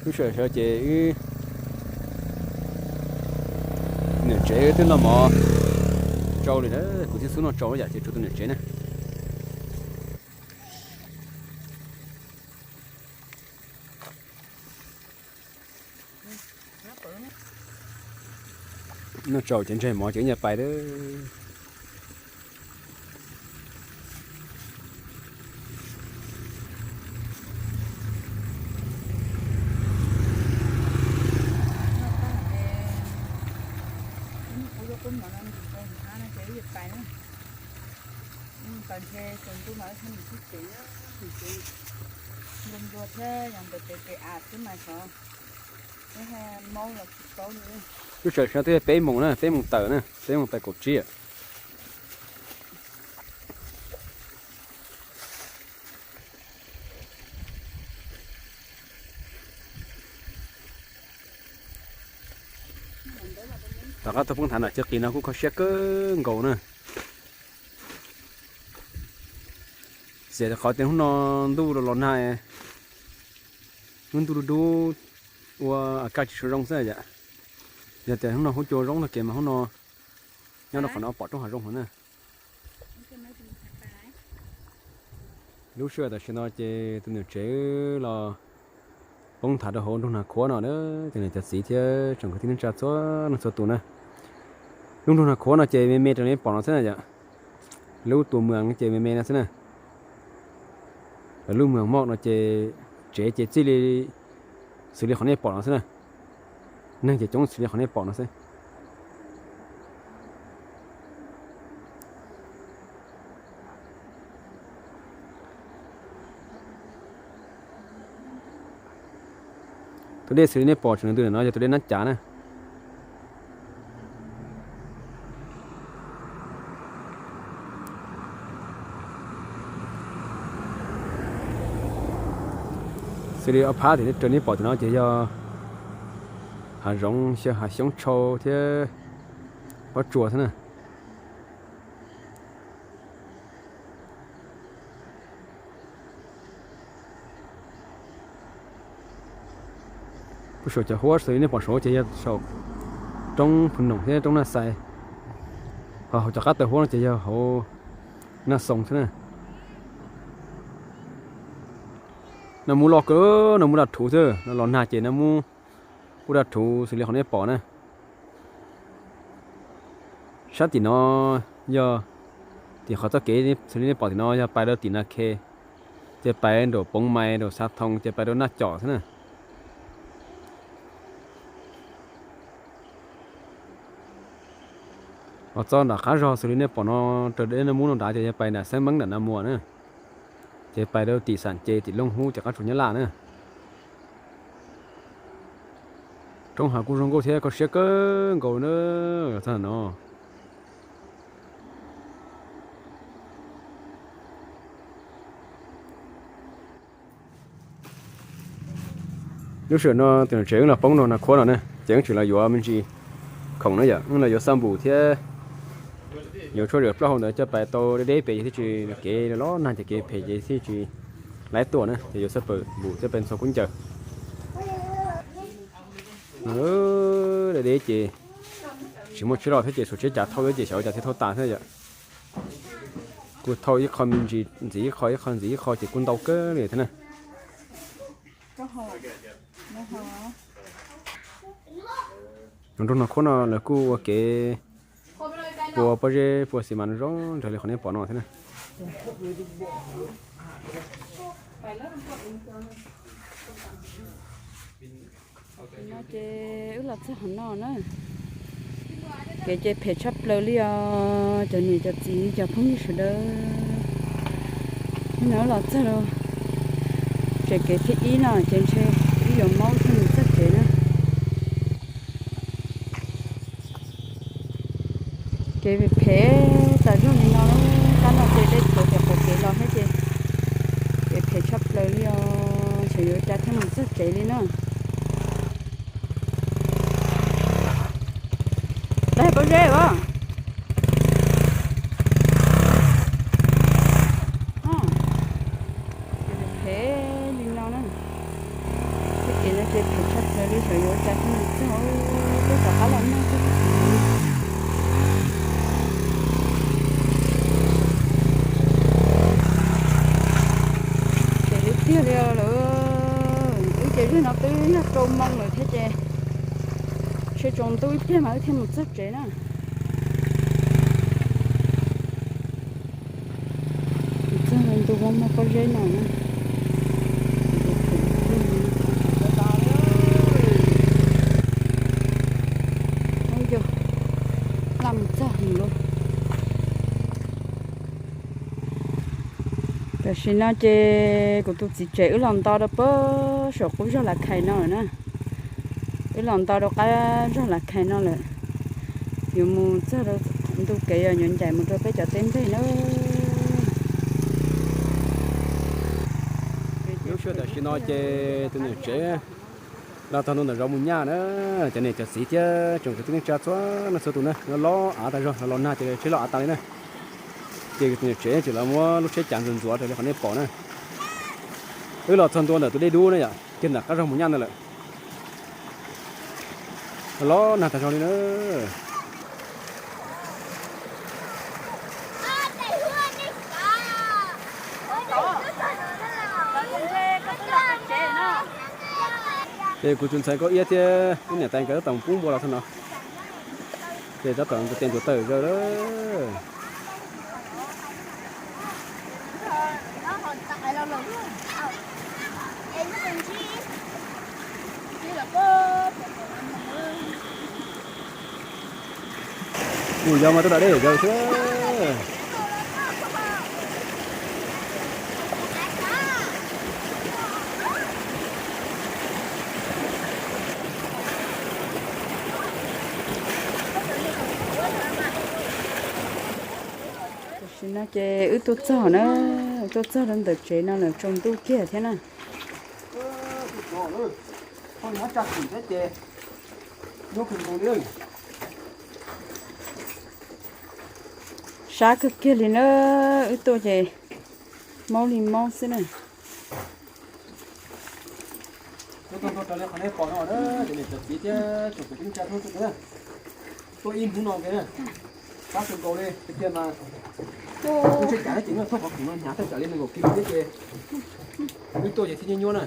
Lub sij hawm ces wb niam tsev twb noj mov tsau li na, kuv thiaj xub noj tsau yam ces tshuav tus niam tsev na. Noj tsau ces ntseg mov ces wb nyaj pais lawm. Lub sij hawm twb peb moos na, peb moos tawm na, peb moos tawm kaum tsib. Tom qab tuaj poob thav nram chaw qis no kuj kho siab kawg nkaus na. Xiam qhov tias hnub no ntuj los los nag, hnub ntuj dub dub, ua a kaj tsis tshua zoo xwb yom. Yog tias hnub no huab cua zoo tag kev mas hnub no nyob rau qhov no pom roob hav zoo heev na. Lub sij hawm tam sim no ces tus niam tsev los poob thav rau hauv nroog Nag Khuav no na, cov niam cov txiv thiab tsoom kwv tij neej tsa txhua leej txhua tus na. Lub nroog Nag Khuav no ces me me raws li pom no xwb na yom. Lub tus moos ces me me no xwb na. Lawv lub moos moj no ces tsev ces txij li xws li qhov nej pom no xwb na. Neeg ces coob xws li qhov nej pom no xwb. Tus dej xws li nej pom tseem ntws ntawm no yog tus dej Nab Cav na. Xws li ob phab tim nej raws nej pom tim no ces yog hav zoov xyaw hav xyoob tshau thiab pob tsuas xwb na. Puag saum cov huab xws li nej pom saud ces yog saum roob Phu Noom thiab roob Naj Xais. Ho hauv cov qab taw huab no ces yog hauv Naj Xoo xwb na. Naj Mub loj kawg, Naj Mub daj rhuv xwb, los nag ces Naj Mub kuj daj rhuv xws li qhov nej pom na. Sab tim no yog tim qhov txoj kev xws li nej pom tim no yog pais rau tim Na Khe, ces pais nraum Poov Mais, nraum Xav Thoo, ces pais rau Naj Cav xwb na. Ho txoj nram qab zog xws li nej pom no, raws dej Naj Mub no nrad ces yog pais nram Xeeb Meeb nram Naj Muas na, ces pais rau tim Xam Ces, tim Looj Hub, ces qab tsuas Nyab Laj na. Roob hav kuj zoo nkauj thiab kho siab kawg nkaus na, txog no. Lub sij hawm no tus niam tsev wb los poob nroog Nag Khuav no na, ces wb tseem los yuav me ntsis khoom na yom, wb los yuav xab npum thiab yuav tshuaj zam plaub hau ntawd coj pais tau deb deb pem ces thiaj tsis, kev los nag ces kev phem ces thiaj tsis laib tuaj na, ces yuav xab npum thiab pais ntxhua kub ncaws. Deb deb ces tsis muaj tsheb loj thiab ces xuas tsheb cav thauj thiab ces xyov cas thiaj thauj tas thiab yom. Kuj thauj ib qho me ntsis ntxiv ib qho, ib qho ntxiv ib qho ces kuj ntau kawg li thiab na. Nroog Nag Khuav no lawv kuj ua kev pua pob zeb pua xi mas zoo nraug li qhov nej pom no thiab na. No ces wb los txog qhov no na. Kev ces phem tshaj plaws li os cov niam cov txiv cov phooj ywg sawv daws. Hnub no wb los txog rau tsev kev thib ib no ces ntshe wb yuav maub thiaj mus txog tsev na. Kev phem tas zog li no, tab no ces dej tshwv ces qhuav kev los thiab ces kev phem tshaj plaws li os, xyov yuav ua cas thiaj mus txog tsev li na. Lawv hais pob zeb os. Phem li no na. Txoj kev no ces phem Moo lawm thiab ces, tsheb tsaus ntuj ib pliag mas wb thiaj mus txog tsev na. Txog ntug muaj pob zeb no na. Ub, yog laj mus txog heev lauj. Tam sim no ces kuv tus txiv tsev wb los nto rau pem saum qub zog Lav Khais no lawm na. Wb los nto rau qab zog Lav Khais no lawm. Yuav mus txog rau ntu kev uas yuav ncaim mus rau peb cov teb nteg na. Lub sij hawm tam sim no ces tus niam tsev los txog ntua ntawm zos Mus Nyaj na, cov niam cov txiv thiab tsoom kwv tij neej tsa txhua leej txhua tus na, los los av tag zog, los los nag ces tsheb los av tas li na. Ces tus niam tsev tseem los muab lub tsheb cav ntxuav ntxuav raws li qhov nej pom na. Wb los txog ntua ntawm tus dej dub na yom, kiag ntawm qab zog Mus Nyaj ntawd lawm. Los nag tag zog li na. Ces kuv tus ntxhais Nkauj Iab thiab ib niam tais nkawd tab tom pub npua los txog no. Ces tab tom ntuav tes ntuav taw zog lawm. Kuj yog mas tuaj da dej zaws xwb. Tam sim no ces wb tuaj txog na, tuaj txog rau ntawm tsev no lawm, tsaus ntuj kiag thiab na. Sab kawg kiag li na, wb tuaj ces maub li maub xwb na. Tuaj ib hnub no na, sab kawg nkaus li tiag mas. Wb tsheb cav ces nws thauj qhov khoom no hnyav tawm tsam li nees nkaum kis lus thiab ces wb tuaj ces thiaj nyuaj nyuaj na.